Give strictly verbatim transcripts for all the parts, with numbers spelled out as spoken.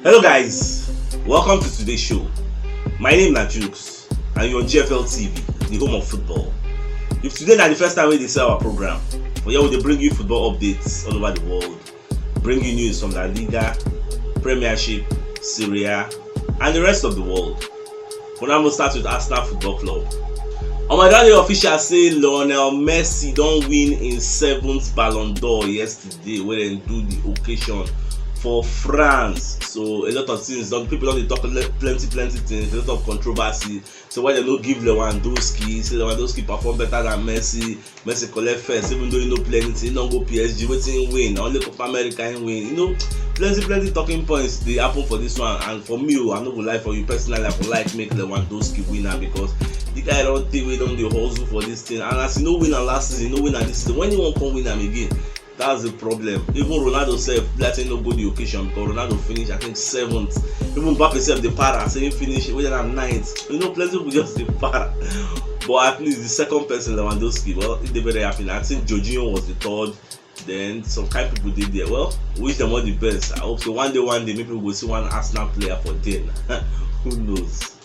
Hello guys, welcome to today's show. My name na Jukes and you're on G F L T V, the home of football. If today na the first time wey you dey see our program, for here we dey bring you football updates all over the world, bring you news from La Liga, Premiership, Serie A and the rest of the world. For now, we'll start with Arsenal Football Club. Omo, e don dey official say Lionel Messi don win im seventh Ballon d'Or yesterday wey dem do the occasion for France. So a lot of things don, people don dey talk le- plenty plenty things, a lot of controversy. So why dem no give Lewandowski? Say Lewandowski perform better than Messi. Messi collect first, even though he no play anything, he no go P S G. Wetin he win? Na only Copa America he win. You know, plenty plenty talking points dey happen for this one. And for me, oh, I no go lie for you personally, I go like make Lewandowski win am because the guy don tey wey don dey hustle for this thing. And as he no win am last season, he no win am this season. When he wan come win am again? That's the problem. Even Ronaldo sef, be like say he no go the occasion because Ronaldo finish, I think, seventh. Even Mbappe sef dey para, say he finish, wey na ninth. You know, plenty people just dey para. But at least the second person, Lewandowski, well, he dey very happy. I think Jorginho was the third. Then some kind people dey there. Well, wish them all the best. I hope so one day, one day, maybe we go see one Arsenal player for there. Who knows?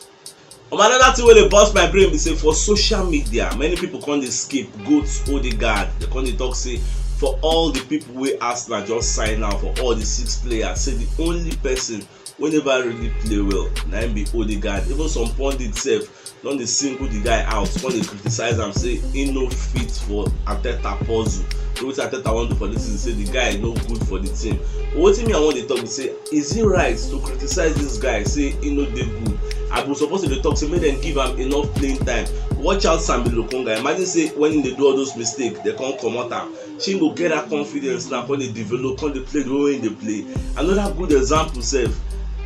Um, another thing wey dey burst my brain be say for social media, many people come dey scapegoat Odegaard. They come dey talk say for all the people wey Arsenal just sign now, for all the six players, say the only person wey never really play well na im be Odegaard. Even some pundits sef don dey single the guy out, come dey criticize am say he no fit for Arteta puzzle. So wetin Arteta wan do for this season, say the guy no good for the team. But wetin me I wan dey talk be say, is it right to criticize this guy say he no dey good? I go suppose to dey talk say make dem give am enough playing time. Watch out Sambi Lokonga. Imagine say when he dey do all those mistakes, they come comot am. She go get that confidence now, come dey develop, come dey play the way he dey play. Another good example sef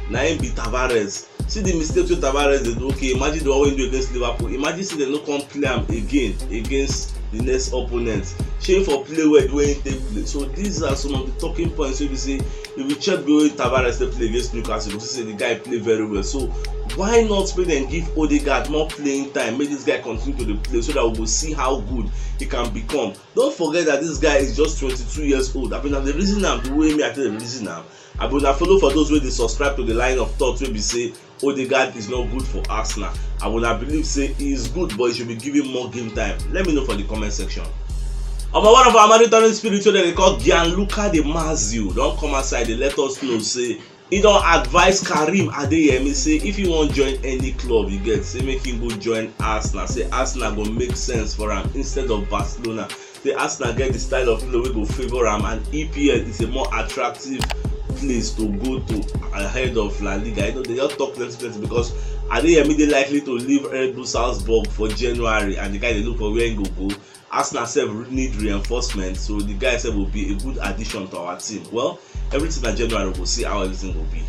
na im be Tavares. See the mistakes wey Tavares dey do. Okay, imagine the one wey he do against Liverpool. Imagine say dem no come play am again against the next opponent. Shey he for play well the way he take play? So these are some of the talking points wey be say if you check the way Tavares take play against Newcastle, you go see say the guy play very well. So why not make dem give Odegaard more playing time, make this guy continue to dey play so that we go see how good he can become. Don't forget that this guy is just twenty-two years old. I mean, na the reason am the way me I take the reason am. I be una follow for those wey dey subscribe to the line of thought wey be say Odegaard is not good for Arsenal. I be una believe say he is good, but he should be given more game time. Let me know for the comment section. Omo, one of our monitoring spirit wey dem dey call Gianluca De Marzio don come outside dey let us know say he don advise Karim Adeyemi say if he wan join any club, you get, say make him go join Arsenal. Say Arsenal go make sense for am instead of Barcelona. Say Arsenal get the style of play wey go favour am, and E P L is a more attractive place to go to ahead of La Liga. You know, they just talk plenty plenty because Adeyemi dey likely to leave Red Bull Salzburg for January, and the guy dey look for where he go go. Arsenal sef need reinforcement, so the guy sef will be a good addition to our team. Well, everything na January, we go see how everything go be.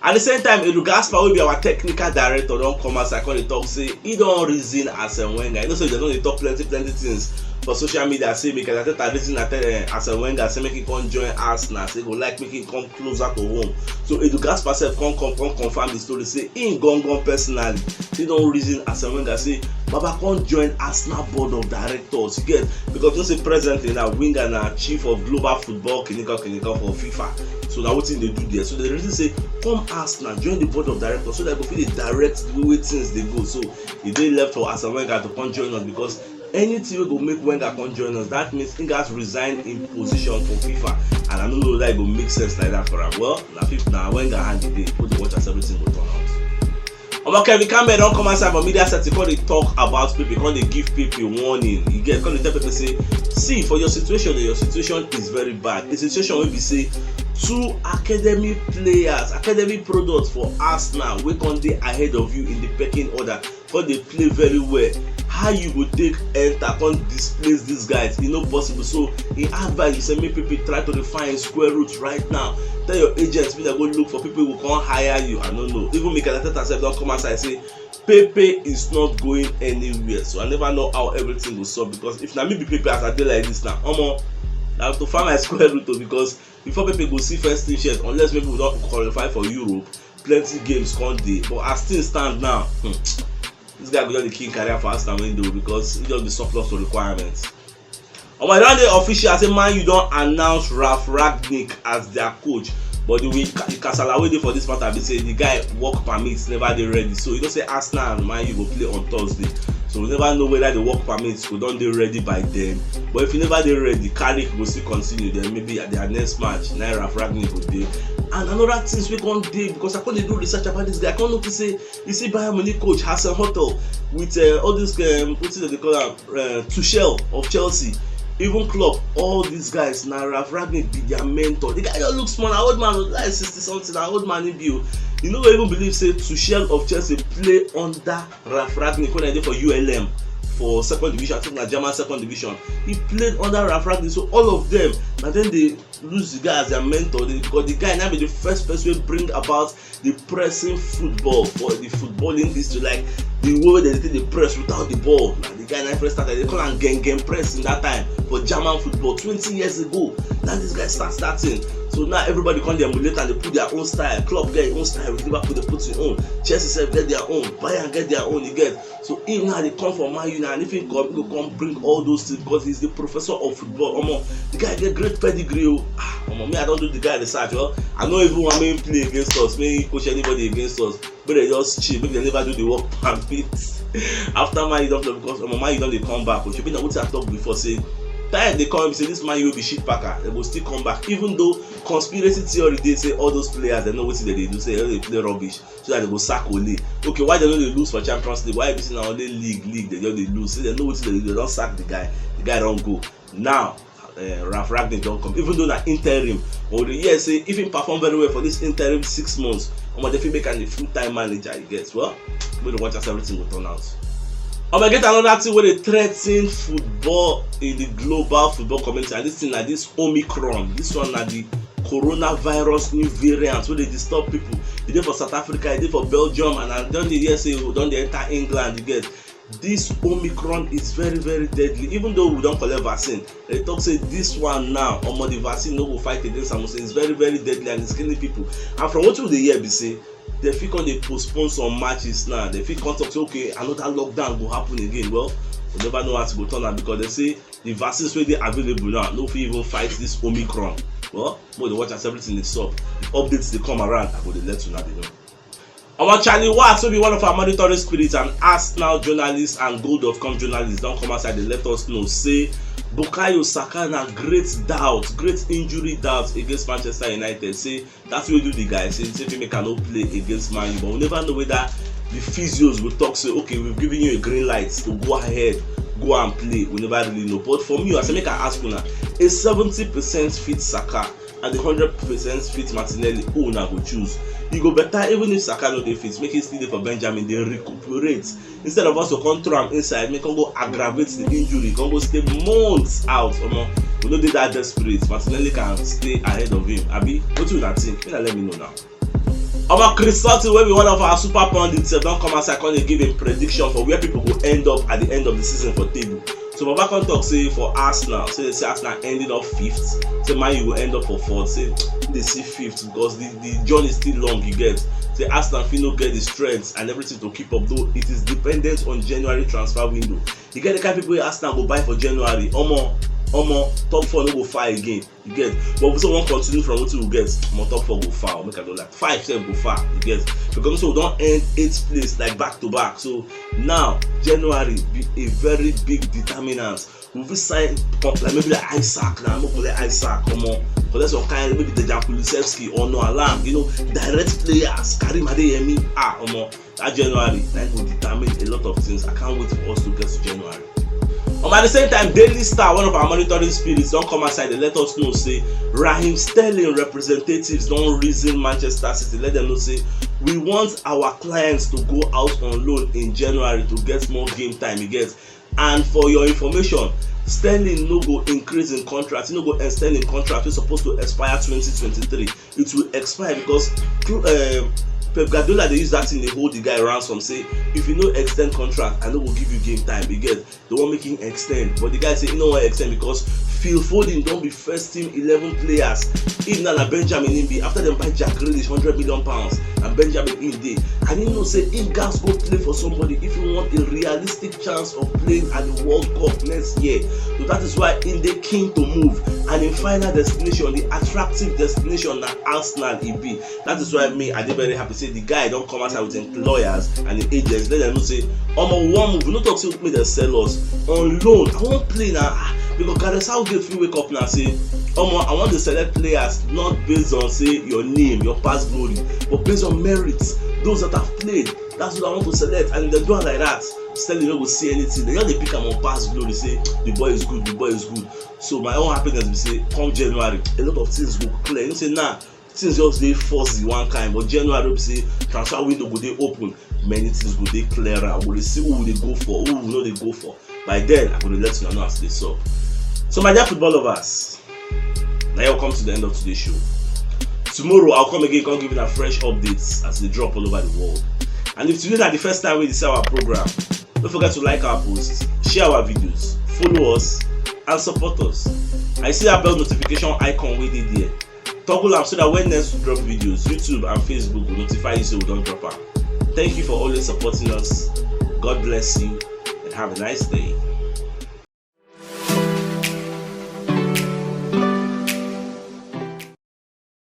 At the same time, Edu Gaspar, wey be our technical director, don come outside come dey talk say he don reason Arsene Wenger. You know say dem don dey talk plenty plenty things for social media say Mikel Arteta reason Arte- eh, Arsene Wenger, say make he come join Arsenal, say he go like make he come closer to home. So Edu Gaspar sef come come come confirm the story say him gangan personally, he don reason Arsene Wenger say Baba come join Arsenal board of directors. You get, because you know say presently now Wenger na chief of global football kinika kinika for FIFA. So na wetin dey do there. So the reason say come Arsenal join the board of directors so that go fit dey direct the way things dey go. So e dey left for Arsene Wenger to come join us because anything wey go make Wenger come join us, that means he gats resign in position for FIFA, and I no know that e go make sense like that for am. Well, na FIFA, na Wenger hand e dey. Put the watch as everything go turn out. Omo, Kevin Campbell don come outside for media set, he come dey talk about Pepe, come dey give Pepe warning. You get, come dey tell Pepe say, see, for your situation, your situation is very bad. A situation wey be say two academy players, academy products for Arsenal wey come dey ahead of you in the pecking order, come dey play very well. How you go take enter come displace these guys? E no possible. So he advise you say make Pepe try to dey find square root right now. Tell your agents make dem go look for people who come hire you. I no know. Even Mikel Arteta sef don come outside say Pepe is not going anywhere. So I never know how everything go solve, because if na me be Pepe as I dey like this now, omo, na to find my square root o, because before Pepe go see first team shirt, unless maybe we don qualify for Europe, plenty games come dey. But as things stand now, hmm, this guy go just dey kill career for Arsenal window because he just be surplus to requirements. Omo, e don dey official say Man U don announce Ralf Rangnick as their coach. But the way the kasala wey dey for this matter be say the guy work permit never dey ready, so you know say Arsenal and Man U go play on Thursday, so we never know whether the work permit go don dey ready by then. But if you never dey ready, Carrick go still continue. Then maybe at their next match, na Ralf Rangnick go dey. And another things wey come dey, because I come dey do research about this guy, I come notice say you see Bayern Munich coach Hasenhüttl with uh, all this um, wetin dem dey call am, uh, Tuchel of Chelsea, even Klopp, all these guys na Ralf Rangnick be their mentor. The guy just look small, na old man, like sixty something, na old man he be o. You no go even believe say Tuchel of Chelsea play under Ralf Rangnick when I dey for U L M for second division, I think na German second division. He played under Ralf Rangnick, so all of them na dem dey lose the guy as their mentor, because the guy na be the first person wey bring about the pressing football for the football industry, like the way wey dem dey take dey press without the ball. Na the guy na first start, dem dey call am Gegen Press in that time for German football twenty years ago. Na this guy start that thing. So now everybody come dey emulate and dey put their own style. Klopp get him own style with Liverpool, dey put him own. Chelsea sef get their own. Bayern get their own. You get, so him now dey come for Man U now, and if he come, he go come bring all those things because he's the professor of football. Omo, the guy get great pedigree o. Ah, omo, me, I don do the guy research. Well, I no even want make him play against us, make he coach anybody against us. Make dem just chill, make dem never do the work permit after Man U don play, because omo, Man U don dey come back. But shebi na wetin I talk before, say time dey come, say this Man U be shit packer, dem go still come back. Even though conspiracy theory dey say all those players, dem know wetin dem dey do, say dem dey play rubbish, so that dem go sack Ole. Okay, why dem no dey lose for Champions League? Why be say na only league, league dem just dey lose? Say dem know wetin dem dey do, dem don sack the guy, the guy don go. Now, uh, Ralf Rangnick don come, even though na interim. But we dey hear say if he perform very well for this interim six months, omo, dem fit make am a full-time manager, you get. Well, we dey watch as everything go turn out. Omo, e get another thing wey dey threaten football in the global football community, and this thing na this Omicron. This one na the coronavirus new variant wey dey disturb people. E dey for South Africa, e dey for Belgium, and I don dey hear say e don dey enter England, you get. This Omicron is very, very deadly. Even though we don collect vaccine, dem talk say this one now, omo, the vaccine no go fight against am. Say it's very, very deadly and it's killing people. And from wetin we dey hear be say dem fit come dey postpone some matches now. Dem fit come talk say, okay, another lockdown go happen again. Well, we never know how e go turn out, because dem say the vaccines wey dey available now no fit even fight this Omicron. Well, make we dey watch as everything dey sup. If updates dey come around, I go dey let una dey know. Our Charlie Watts, wey be one of our monitoring spirits and Arsenal journalists and Goal dot com journalists, don come outside dey let us know say Bukayo Saka na great doubt, great injury doubt against Manchester United. Say that's wey do the guy, say, say fit make am no play against Man U, but we never know whether the physios go talk say, okay, we've given you a green light to go ahead, go and play. We never really know. But for me, I say make I ask una, a seventy percent fit Saka and the hundred percent fit Martinelli, who una go choose? E go better even if Saka no dey fit, make him still dey for Benjamin, dey recuperate, instead of us to come throw am inside, make him go aggravate the injury, come go stay months out. Omo, we no dey that desperate. Martinelli can stay ahead of him. Abi, wetin una think? Make una let me know now. Omo, Chris Sutton, wey be one of our super pundits, sef don come outside come dey give him prediction for where people go end up at the end of the season for table. So Baba come talk say for Arsenal, say, say Arsenal ending up fifth, say Man U go end up for fourth, say they see fifth because the, the journey is still long, you get. Say Arsenal fit no get the strength and everything to keep up, though it is dependent on January transfer window. You get the kind of people wey Arsenal go buy for January, omo, omo, top four no go far again. You get, but we still wan continue from wetin we get. Omo, top four go far, make I no lie. Five sef go far, you get, because so we don end eighth place, like, back to back. So now January be a very big determinant. We fit sign, like, maybe like Isak now, make we collect Isak, omo, collect some kind, maybe Dejan Kulusevski or Noah Lang, you know, direct players, Karim Adeyemi, ah, omo, that January, that go determine a lot of things. I can't wait for us to get to January. Um, at the same time, Daily Star, one of our monitoring spirits, don come outside, dey let us know say Raheem Sterling representatives don reason Manchester City, let them know say we want our clients to go out on loan in January to get more game time, you get. And for your information, Sterling no go increase in contract, he no go extend in contract wey suppose to expire twenty twenty-three. It will expire because cl- um, Pep Guardiola dey use that thing dey hold the guy ransom, say if you no extend contract, I no go give you game time. You get, they wan make him extend, but the guy say he no wan extend because Phil Foden don be first team eleven players. If na na Benjamin him be, after dem buy Jack Grealish hundred million pounds, and Benjamin him dey, and he know say him gats go play for somebody if he want a realistic chance of playing at the World Cup next year. So that is why him dey keen to move, and him final destination, the attractive destination, na Arsenal e be. That is why me, I dey very happy say the guy don come outside with him lawyers and him agents, let dem know say, omo, we wan move. We no talk say make dem sell us on loan. I wan play na, ah, because Gareth Southgate fit wake up now say, omo, I wan dey select players not based on say your name, your past glory, but based on merits, those that have played. That's what I want to select, and if dem do am like that, Sterling no go see anything. Dem just dey pick am on past glory, say the boy is good, the boy is good. So my own happiness be say come January, a lot of things go clear. You know say now things just dey fuzzy one kind, but January wey be say transfer window go dey open, many things go dey clearer. We go dey see who we dey go for, who we no dey go for. By then, I go dey let una know as e dey sup. So my dear football lovers, na here we come to the end of today's show. Tomorrow, I'll come again, come give una fresh updates as they drop all over the world. And if today na the first time wey you see our program, don't forget to like our posts, share our videos, follow us, and support us. I see that bell notification icon wey dey there. Toggle am so that when next we drop videos, YouTube and Facebook go notify you say we don drop am. Thank you for always supporting us. God bless you and have a nice day.